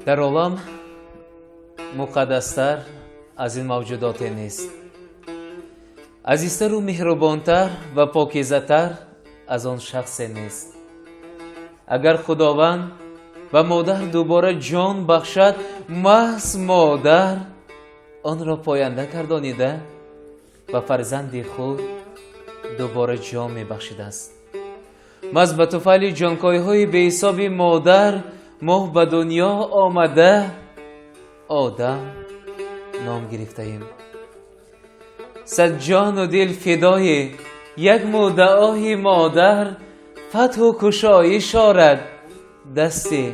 Дар олам муқаддастар аз ин мавҷудоте нест, азизтару меҳрубонтар ва покизатар аз он шахсе нест. Агар Худованд ба модар дубора ҷон бахшад, маҳз модар онро поянда гардонида ба фарзанди худ дубора ҷон мебахшидааст. Маҳз ба туфайли ҷонкоҳиҳои беҳисоби модар мо ба дунё омада одам ном гирифтаем. Сад ҷону дил фидои як муддаои модар, фатҳу кушоиш орад дасти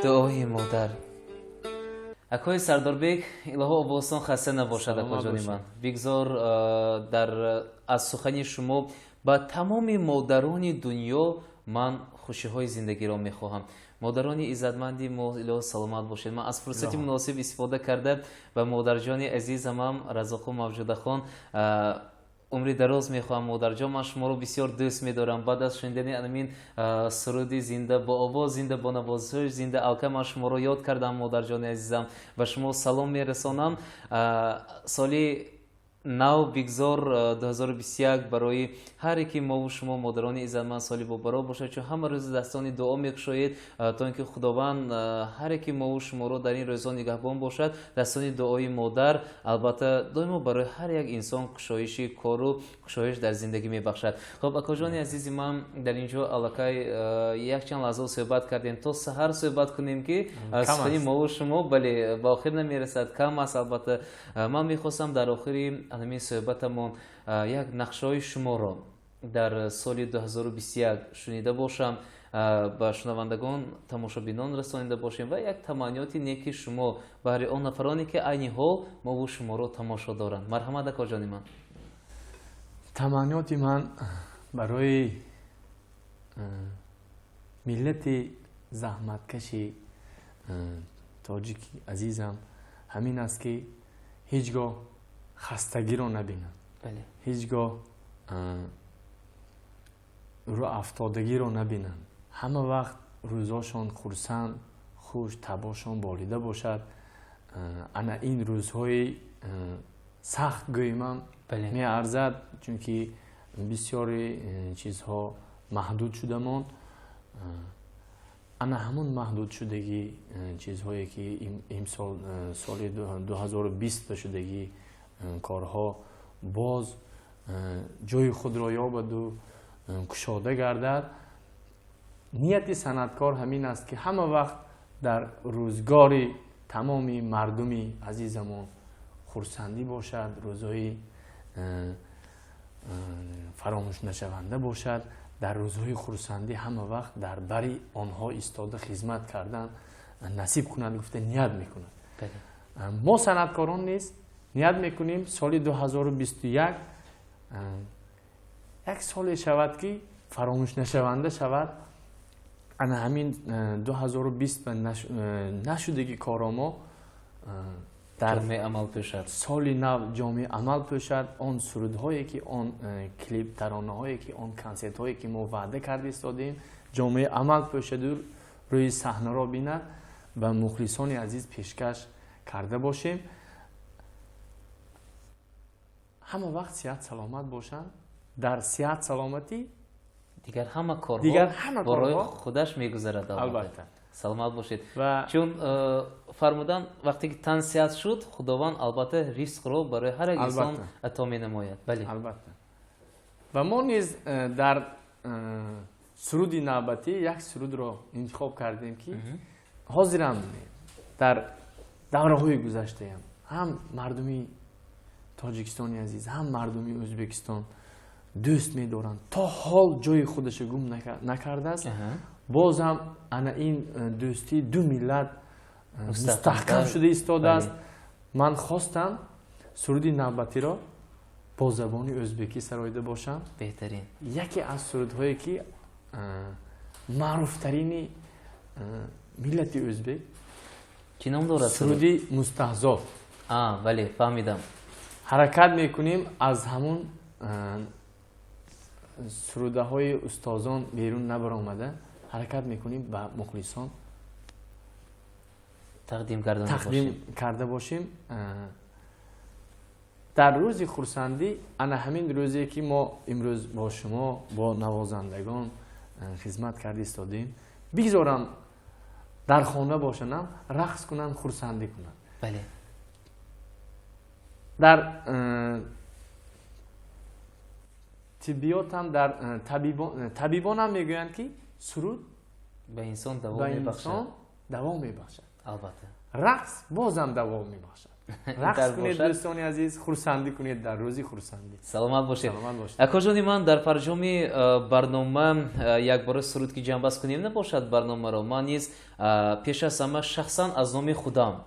дуои модар. Акои Сардорбек, илоҳо обостон хаста набошад, акоҷони ман. Бигзор дар аз сухани шумо ба тамоми модарони дунё ман хушиҳои зиндагиро мехоҳам. Модарони иззатманди мо, илоҳо саломат бошед. Ман аз фурсати муносиб истифода карда ба модарҷони азизамам Разоқу Мавҷудахон умри дароз мехоҳам. Модарҷон, ман шуморо бисёр дӯст медорам. Баъд аз шунидани анамин суруди зинда бо овоз, зинда бо навозиш, зинда алка, ман шуморо ёд кардам, модарҷони азизам. Ба шумо салом мерасонам. Соли Нав бигзор 2021 барои ҳар яки мову шумо, модарони иззатманд, соли бобаро бошад, чун ҳама рӯзи дастони дуо мекушоед, то ин ки Худованд ҳар яки мову шуморо дар ин рӯзҳо нигаҳбон бошад. Дастони дуои модар албатта доимо барои ҳар як инсон кушоиши кору кушоиш дар зиндагӣ мебахшад. Хуб, акоҷони азизи ман, дар ин ҷо аллакай якчанд лаҳза суҳбат кардем, то саҳар суҳбат кунем, ки сухани мову шумо, бале, ба охир намерасад, кам аст. Албатта, ман мехостам дар охири ҳамин суҳбатамон як нақшаҳои шуморо дар соли 2021 шунида бошам, ба шунавандагон, тамошобинон расонида бошем ва як таманниёти неки шумо баҳри он нафароне, ки айни ҳол мову шуморо тамошо доранд. Марҳамат, акоҷони ман. Таманниёти ман барои миллати заҳматкаши тоҷики азизам ҳамин аст, ки ҳеҷ гоҳ хастагиро набинанд, ҳеҷ гоҳ рӯафтодагиро набинанд, ҳама вақт рӯзошон хурсанд, хуш, табошон болида бошад. Ана ин рӯзҳои сахт гӯимам меарзад, чунки бисёри чизҳо маҳдуд шуда монд. Ана ҳамон маҳдудшудагӣ чизҳое, ки имсол, соли 2020 шудагӣ корҳо боз ҷои худро ёбаду кушода гардад. Нияти санъаткор ҳамин аст, ки ҳама вақт дар рӯзгори тамоми мардуми азизамон хурсандӣ бошад, рӯзҳои фаромӯшнашаванда бошад. Дар рӯзҳои хурсандӣ ҳама вақт дар бари онҳо истода хизмат кардан насиб кунад, гуфта ният мекунад. Мо санъаткорон низ ният мекунем, соли 2021 як соле шавад, ки фаромӯшнашаванда шавад. Ана ҳамин 2020 нашудагӣ корро мо дар ҷомеи амал пӯшад, соли нав ҷомеи амал пӯшад. Он сурудҳое, ки он клип таронаҳое, ки он консертҳое, ки мо ваъда карда истодем, ҷомеи амал пӯшаду рӯи саҳнаро бинад ва мухлисони азиз пешкаш карда бошем. Ҳама вақт сиҳат саломат бошанд. Дар сиҳат саломатӣ дигар ҳама корҳо дигар ҳама барои корҳо худаш мегузарад, албатта. Албатта. Саломат бошед. Ва чун фармудан, вақте ки тан сиҳат шуд, Худованд албатта ризқро барои ҳар як инсон ато менамояд. Бале. Албатта, ва мо низ дар суруди навбатӣ як сурудро интихоб кардем, ки ҳозирам дар давраҳои гузаштаям ҳам мардуми Тоҷикистони азиз, ҳам мардуми Ӯзбекистон дӯст медоранд, то ҳол ҷои худашо гум накардааст. Боз ҳам ана ин дӯстии ду миллат мустаҳкам шуда истодааст. Ман хостам суруди навбатиро бо забони ӯзбекӣ сароида бошам. Беҳтарин. Яке аз сурудҳое, ки маъруфтарини миллати ӯзбек. Чӣ ном дорад? Суруди «Мустаҳзор». Бале, фаҳмидам. Ҳаракат мекунем, аз ҳамун сурудаҳои устозон берун набаромада, ҳаракат мекунем, ба мухлисон тақдим карда. Тақдим карда бошем дар рӯзи хурсандӣ, ана ҳамин рӯзе, ки мо имрӯз бо шумо, бо навозандагон хизмат карда истодем. Бигзорам дар хона бошанам, рақс кунанд, хурсандӣ кунанд. Дар тиббиётам, дар табибонам мегӯянд, ки суруд ба инсон даво ба мебахшад. Инсон даво мебахшад. Албатта. Рақс бозам даво мебахшад. Рақс Дар кунед, бошад. дӯстони азиз, хурсандӣ кунед дар рӯзи хурсандӣ. Саломат бошед. Саломат бошед. Акоҷони ман, дар фарҷоми барнома якбора суруд ки ҷамъбаст кунем набошад барномаро, ман низ пеш аз ҳама шахсан аз номи худам,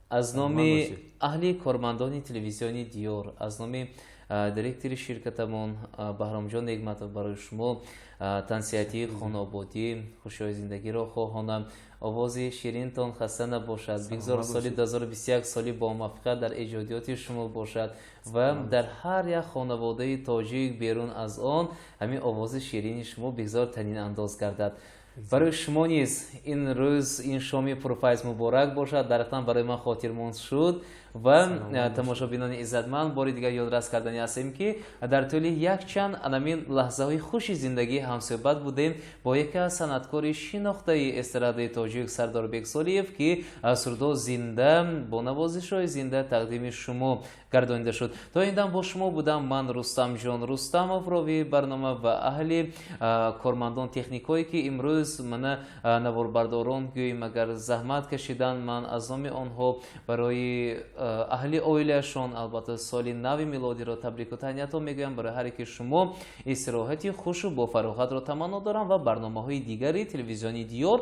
аз номи бошед. аҳли кормандони телевизиони «Диёр», аз номи директори ширкатамон Баҳромҷон Негматов барои шумо тансиҳатии хонаободӣ, хушиҳои зиндагиро хоҳонам. Овози ширинтон хаста набошад. Бигзор соли 2021 соли бомуваффақият дар эҷодиёти шумо бошад ва дар ҳар як хонаводаи тоҷик, берун аз он, ҳамин овози ширини шумо бигзор танинандоз гардад. Барои шумо низ ин рӯз, ин шоми пурфайз муборак бошад. Дар ҳақиқат барои ман хотирмонд шуд ва тамошобинони иззатманд, бори дигар ёдрас кардани ҳастем, ки дар тӯли якчанд анамин лаҳзаҳои хуши зиндагӣ ҳамсӯҳбат будем бо яке аз санъаткори шинохтаи эстрадаи тоҷик Сардорбек Солиев, ки сурудҳо зинда бо навозишҳои зинда тақдими шумо гардонида шуд. То ин дам бо шумо будам ман, Рустамҷон Рустамов, ровии барнома ва аҳли кормандон, техникҳое, ки имрӯз мана наворбардорон гӯем агар заҳмат кашиданд, ман аз номи онҳо барои аҳли оилаашон албатта соли нави милодиро табрику таҳниятҳо мегӯям. Барои ҳар яки шумо истироҳати хушу бофароғатро таманно дорам ва барномаҳои дигари телевизиони Диёр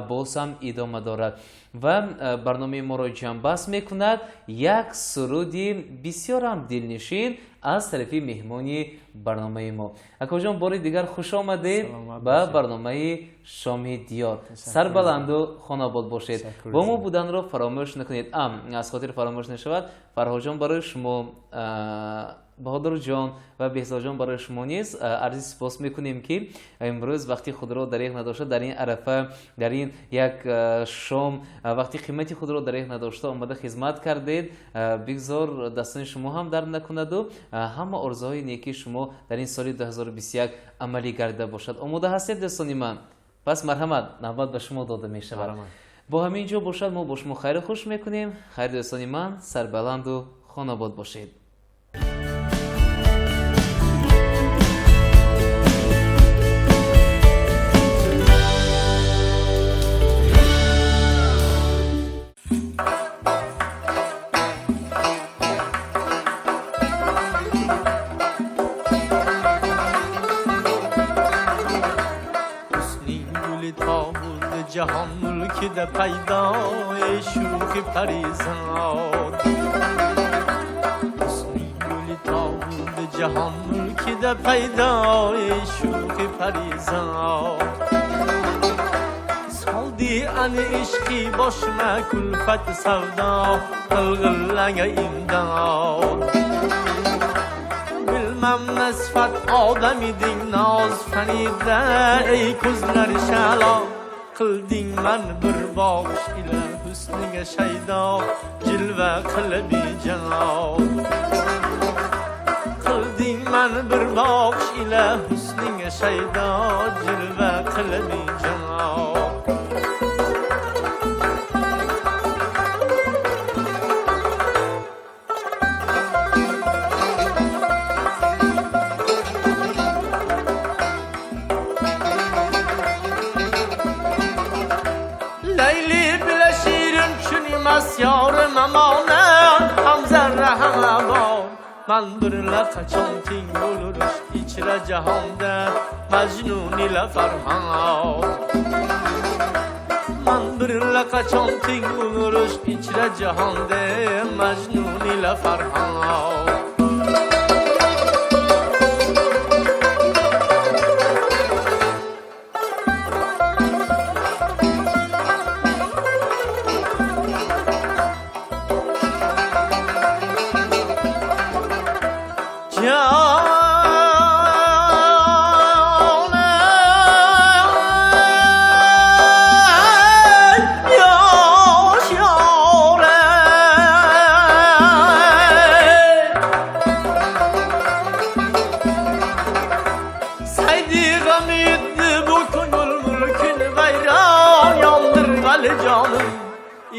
боз ҳам идома дорад ва барномаи моро ҷамъбаст мекунад як суруди бисёрам дилнишин аз тарафи меҳмони барномаи мо. Акоҷон, бори дигар хуш омадед ба барномаи Шоми Диёр. Сарбаланду хонобод бошед. Бо мо буданро фаромӯш накунед. Аз хотир фаромӯш нашавад, Фарҳодҷон, барои шумо, Баҳодурҷон ва Беҳзодҷон, барои шумо низ арзи сипос мекунем, ки имрӯз вақти худро дареғ надошта, дар ин арафа, дар ин як шом вақти қимати худро дареғ надошта омада хизмат кардед. Бигзор дастони шумо ҳам дард накунаду ҳама орзуҳои некии шумо дар ин соли 2021 амалӣ гардида бошад. Омода ҳастед, дӯстони ман? Пас марҳамат, навбат ба шумо дода мешавад. Бо ҳамин ҷо бошад, мо бо шумо хайру хуш мекунем. Хайр, дӯстони ман, сарбаланду хонобод бошед. Jahon mulkida paydo ey shuxi parizod, husning guli tobudi jahon mulkida paydo ey shuxi parizod. Soldi ani ishqi boshma kulfat savdo qilg'illanga imdod. Bilmam nasfat odam eding noz fanida ey ko'zlari shalo. Qilding man bir boqish ila husninga shaydo jilva qilib bejon. Qilding man bir boqish ila husninga shaydo jilva qilib bejon. Yorim amonat ham zarra ham abo, man birla qachon teng bo'lur ichra jahonda Majnun ila Farhod. Man birla qachon teng bo'lur ichra jahonda Majnun ila Farhod.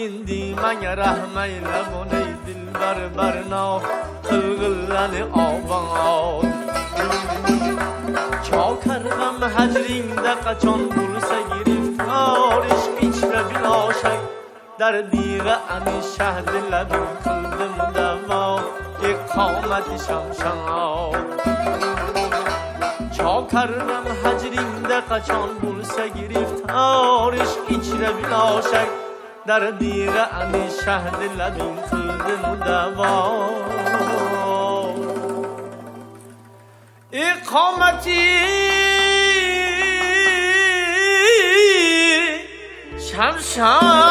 Indi manga rahmayla bunay dilbar barno qilg'illani obod. Chokar g'am hajringda qachon bo'lsa giriftor ishq ichra biloshak dardiga ani shahdi labim qildim davo iqomati shamshod. Chokar g'am hajringda qachon bo'lsa giriftor ishq ichra biloshak dardiga ani shahdi labing qildim davo iqomati shamshod.